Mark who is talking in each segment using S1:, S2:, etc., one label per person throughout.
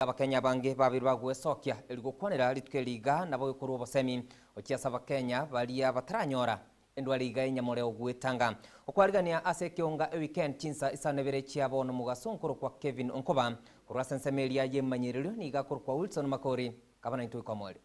S1: Abakenya abange babeire bagwesokia eri gokwanera rituko eri iga nabo gekorwa obosemi gochia ase abakenya baria bataranyora endwari iga enyamore ogwetanga. Okwarigania ase ekeonga eweekend chinsa isano na ibere chia bono mogaso nkorokwa Kevin Onkoba korwa ase ensemo eria yemanyererio nigo akorokwa Wilson Makori gabana intwe goika omoerio.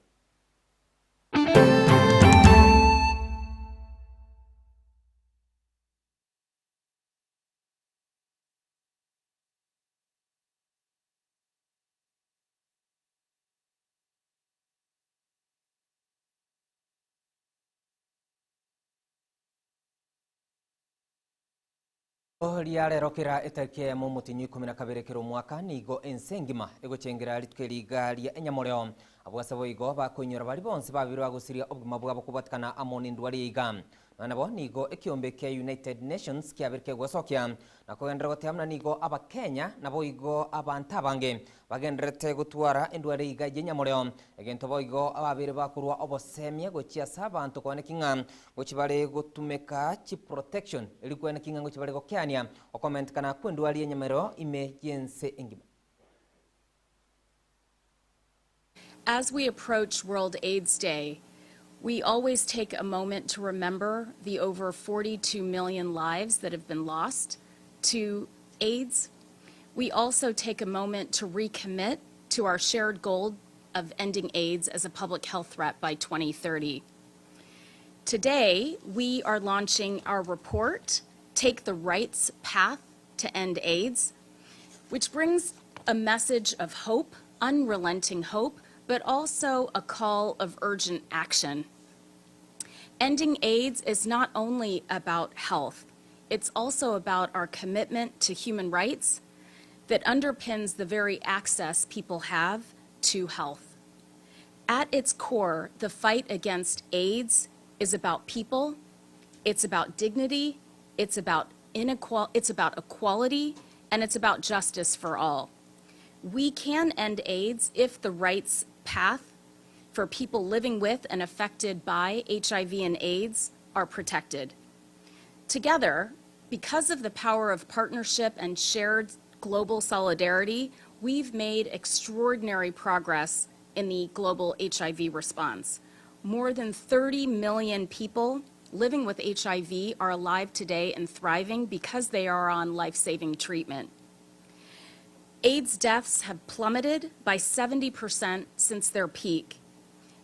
S1: Riarero kera etariki eyemo omotienyi o ikomi na kabere kera omwaka nigo ense engima egochengera rituko eri iga ria enyamoreo. Abwo ase boigo bakoinyora baria bonsi babere bagosiria obogima bwabo kobwatikana amo nendwari eye iga. Nonya nabo nigo ekiombe kia United Nations kiabeire kegwesokia na kogenderera goteba buna nigo Abakenya naboigo abanto abange bagendererete gotwara endwari iga y'enyamoreo, egento boigo ababeire bakorwa obosemia gochia ase abanto koeneki ng'a ngochia bare gotumeka chiprotection erio koeneki ng'a ngochia bare gokeania okomentekana kw'endwari y'enyamereo ime y'ense engima.
S2: As we approach World AIDS Day, we always take a moment to remember the over 42 million lives that have been lost to AIDS. We also take a moment to recommit to our shared goal of ending AIDS as a public health threat by 2030. Today, we are launching our report, Take the Rights Path to End AIDS, which brings a message of hope, unrelenting hope, but also a call of urgent action. Ending AIDS is not only about health, it's also about our commitment to human rights that underpins the very access people have to health. At its core, the fight against AIDS is about people, it's about dignity, it's about inequal it's about equality, and it's about justice for all. We can end AIDS if the rights path for people living with and affected by HIV and AIDS are protected. Together, because of the power of partnership and shared global solidarity, we've made extraordinary progress in the global HIV response. More than 30 million people living with HIV are alive today and thriving because they are on life-saving treatment. AIDS deaths have plummeted by 70% since their peak.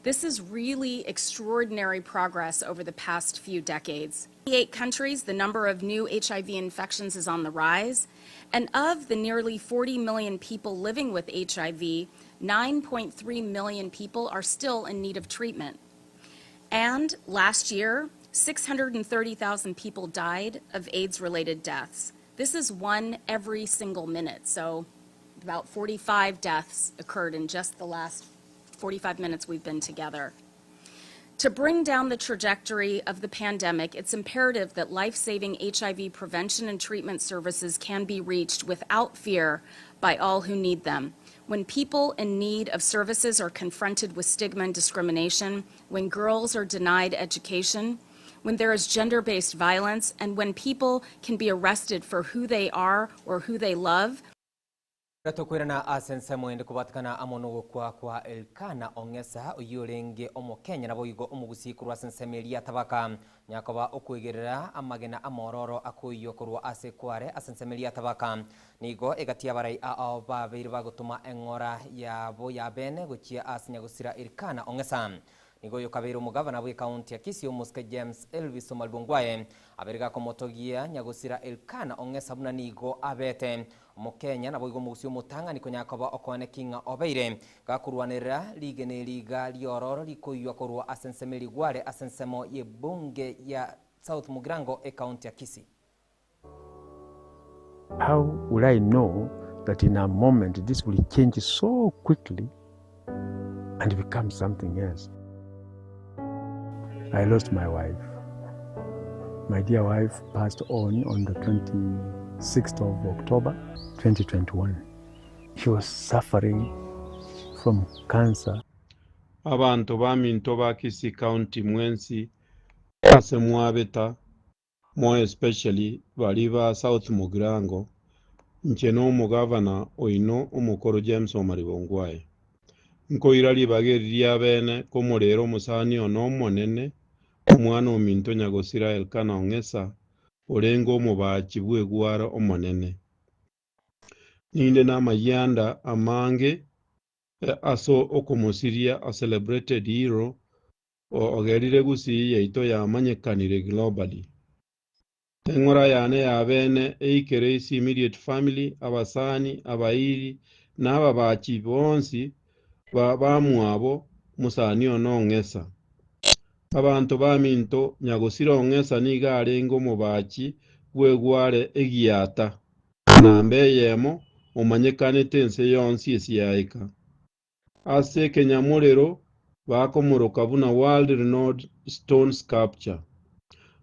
S2: This is really extraordinary progress over the past few decades. 8 countries, the number of new HIV infections is on the rise. And of the nearly 40 million people living with HIV, 9.3 million people are still in need of treatment. And last year, 630,000 people died of AIDS-related deaths. This is one every single minute, so about 45 deaths occurred in just the last 45 minutes we've been together. To bring down the trajectory of the pandemic, it's imperative that life-saving HIV prevention and treatment services can be reached without fear by all who need them. When people in need of services are confronted with stigma and discrimination, when girls are denied education, when there is gender-based violence, and when people can be arrested for who they are or who they love,
S1: Tokoirana ase ensemo ende kobatikana amo nogokwa kwa Elkana Ong'esa, oyio orenge Omokenya naboigo omogusii korwa ase ensemo eria ya Tabaka. Nyakoba okoigerera amagena amororo akoiywa korwa ase kware ase ensemo eria ya Tabaka. Nigo egati y'abarai ao babeire bagotoma eng'ora yabo ya bene gochia ase nyagosira Elkana Ong'esa. Nigo oyo kabeire omogavana bw'ekaunti ya Kisii omosike James Elvis Omariba Ongwae abeire gakomotogia nyagosira Elkana Ong'esa buna nigo abete Omokenya naboigo omogusii omotang'ani konya koba okoeneki ng'a obeire gakorwanerera rigena eri iga riororo rikoiywa korwa ase ensemo eria Gware ase ensemo y'ebunge ya South Mugirango ekaunti ya Kisii.
S3: How will I know that in a moment this will change so quickly and become something else? I lost my wife. My dear wife passed on on the 26th of October 2021. She was suffering from cancer.
S4: Abanto baminto ba Kisii County mwensi ase mwabeta, more especially baria ba South Mugirango, Inche nomogavana oino omokoro James Omariba Ongwae. Nkoira ribaga eri ria bene komorera omosani one omonene, omwana ominto nyagosira Elkana Ong'esa, orenge omobachi bw'egware omonene. Ninde namayianda amange ase okomosiria a celebrated hero ogerire Gusii yaito yamanyekanire globally. Eng'ora yane y'abeene eikere ase immediate family, abasani, abairi, na ababachi bonsi bamwabo mosani one Ong'esa. Abanto baminto, nyagosira Ong'esa nigo arenge omobachi bw'egware egiata, namba eyemo, omanyekanete ense yonsi esiaeka. Ase ekenyamorero bakomoroka buna World Renowned Stone Sculpture.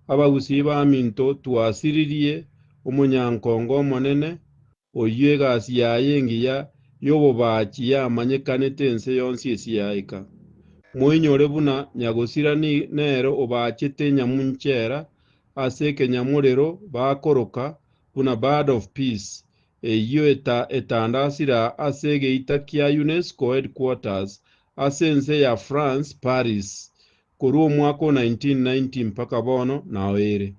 S4: Abagusii baminto twasiririe omonyankongo omonene oyio egasi yaye engiya y'obobachi yamanyekanete ense yonsi esiaeka. Moinyore buna nyagosira nere obachete enyamunchera ase ekenyamorero bakoroka buna Bird of Peace eyio etandasire ase egeita kia UNESCO Headquarters ase ense ya France, Paris, korwa omwaka o 1990 mpaka bono nao ere.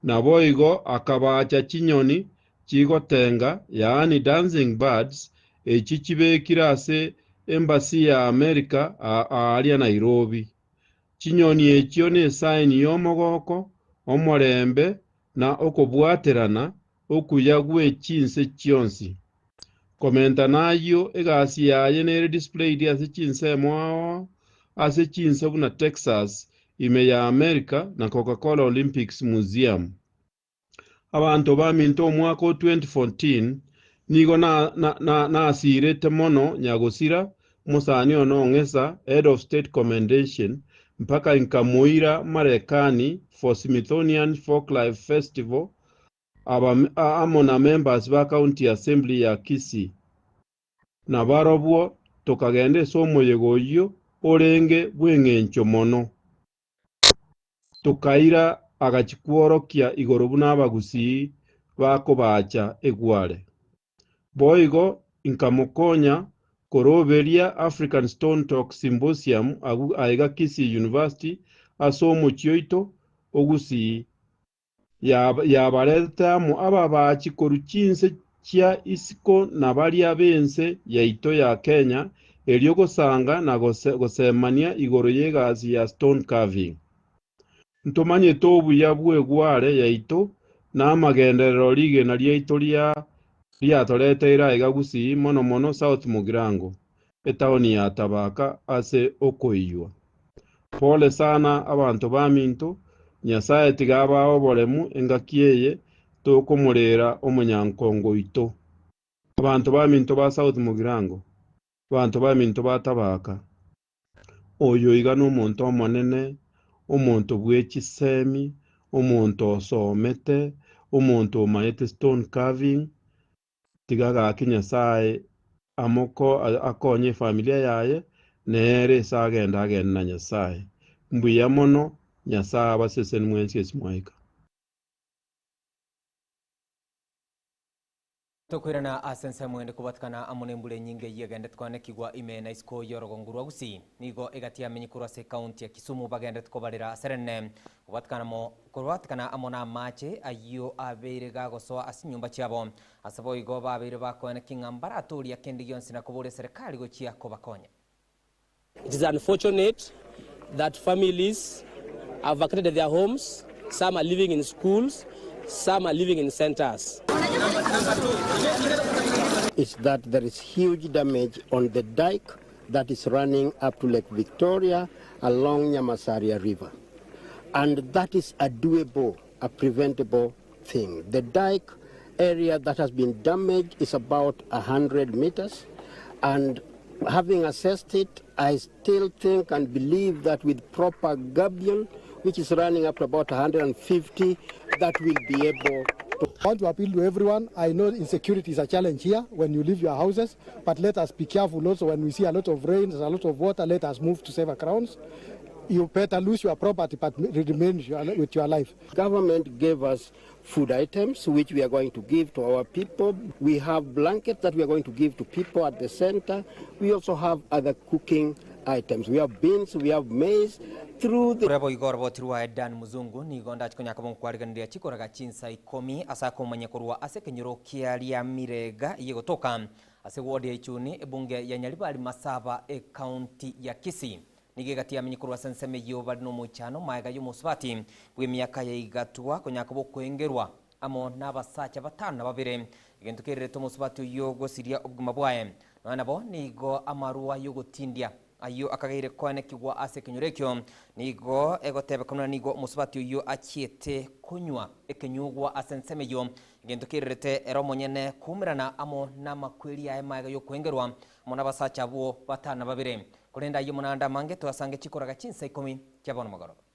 S4: Naboigo akabacha chinyoni chigotenga, yaani dancing birds, echio chibekire ase Embassy ya America aaria Nairobi. Chinyoni echio nesign y'omogoko, omorembe na okobwaterana okuya gwe chinse chionsi. Komenta nayio, egasi yaye nere displayed ase chinsemo ao ao ase chinse buna Texas ime ya America na Coca-Cola Olympics Museum. Abanto baminto omwaka o 2014 nigo nasirete mono nyagosira omosani one Ong'esa Head of State Commendation mpaka inkamoira Marekani for Smithsonian Folklife Festival aba amo na members ba County Assembly ya Kisii. Nabarobwo tokagenda ase omoyega oyio orenge bw'eng'encho mono. Tokaira agachia kworokia igoro buna abagusii bakobacha egware. Boigo inkamokonya koroberia African Stone Talk Symposium aiga Kisii University ase omochie oito o Gusii yabaretete amo ababachi korwa chinse chia isiko na baria b'ense yaito ya Kenya erio gosanga na gosemania igoro y'egasi ya stone carving. Ntomanyete obuya bw'egware yaito na amagenderero rigena riaito riatoreteire aiga Gusii mono mono South Mugirango, etaoni ya Tabaka ase okoiywa. Pole sana abanto baminto, Nyasae tiga abae oboremu engaki eye tokomorera omonyankongo oito. Abanto baminto ba South Mugirango, abanto baminto ba Tabaka, oyo iga nomonto omonene, omonto bwe chisemi, omonto osomete, omonto omanyete stone carving, tiga gaki Nyasae amoko akonye efamilia yaye, nere ase agenda agende na Nyasae. Mbuya mono, Nyasae abaseseni mwensi ase mwaika.
S1: Tokoirana ase ensemo ende kobatikana amo nembura enyinge eyio egendete koanekigwa ime na isiko y'orogongo rwa Gusii. Nigo egati yamenyi korwa ase ekaunti ya Kisumu bagendete kobarera aserene kobatikana amo namache ayio abeire gagosoa ase chinyomba chiabo. Ase boigo babeire bakoenekia ng'a mbaratoria kende gionsi na koboria eserekari gochia kobakonya.
S5: It is unfortunate that families have vacated their homes, some are living in schools, some are living in centers.
S6: Is that there is huge damage on the dike that is running up to Lake Victoria along Nyamasaria River. And that is a doable, a preventable thing. The dike area that has been damaged is about 100 meters, and having assessed it, I still think and believe that with proper gabion, which is running up to about 150, that will be able to.
S7: I want to appeal to everyone. I know insecurity is a challenge here when you leave your houses, but let us be careful also when we see a lot of rain, there's a lot of water, let us move to safer grounds. You better lose your property but remain with your life.
S6: Government gave us food items which we are going to give to our people. We have blankets that we are going to give to people at the center. We also have other cooking items. We have beans, we have maize. Through the
S1: Ore boigo oroboti rwaye Dan Muzungu nigo ndache konya koba nkwariganiria chikoraga chinsa ikomi ase akomanya korwa ase ekenyoro kia Riamirega eye gotoka ase ward ya Ichuni ebunge ya Nyaribari Masaba ecounty ya Kisii. Nigo egati yamenye korwa ase ensemo eyio bare nomoichano maega y'omosubati bw'emiaka ya igatwa konya koba okoengerwa amo n'abasacha batano na babere egento kererete omosubati oyio gosiria obogima bwaye. Nonya nabo nigo amarwa y'ogotindia ayio akageire koenekigwa ase ekenyoro ekio nigo egotebekana nigo omosubati oyio achiete konywa ekenyugwa ase ensemo eyio egento kererete ere omonyene kuumerana amo n'amakweri aye maega y'okoengerwa amo n'abasacha abwo batano na babere. Korende ayio omonanda amange twasange chikoraga chinsa ikomi chiabono mogoroba.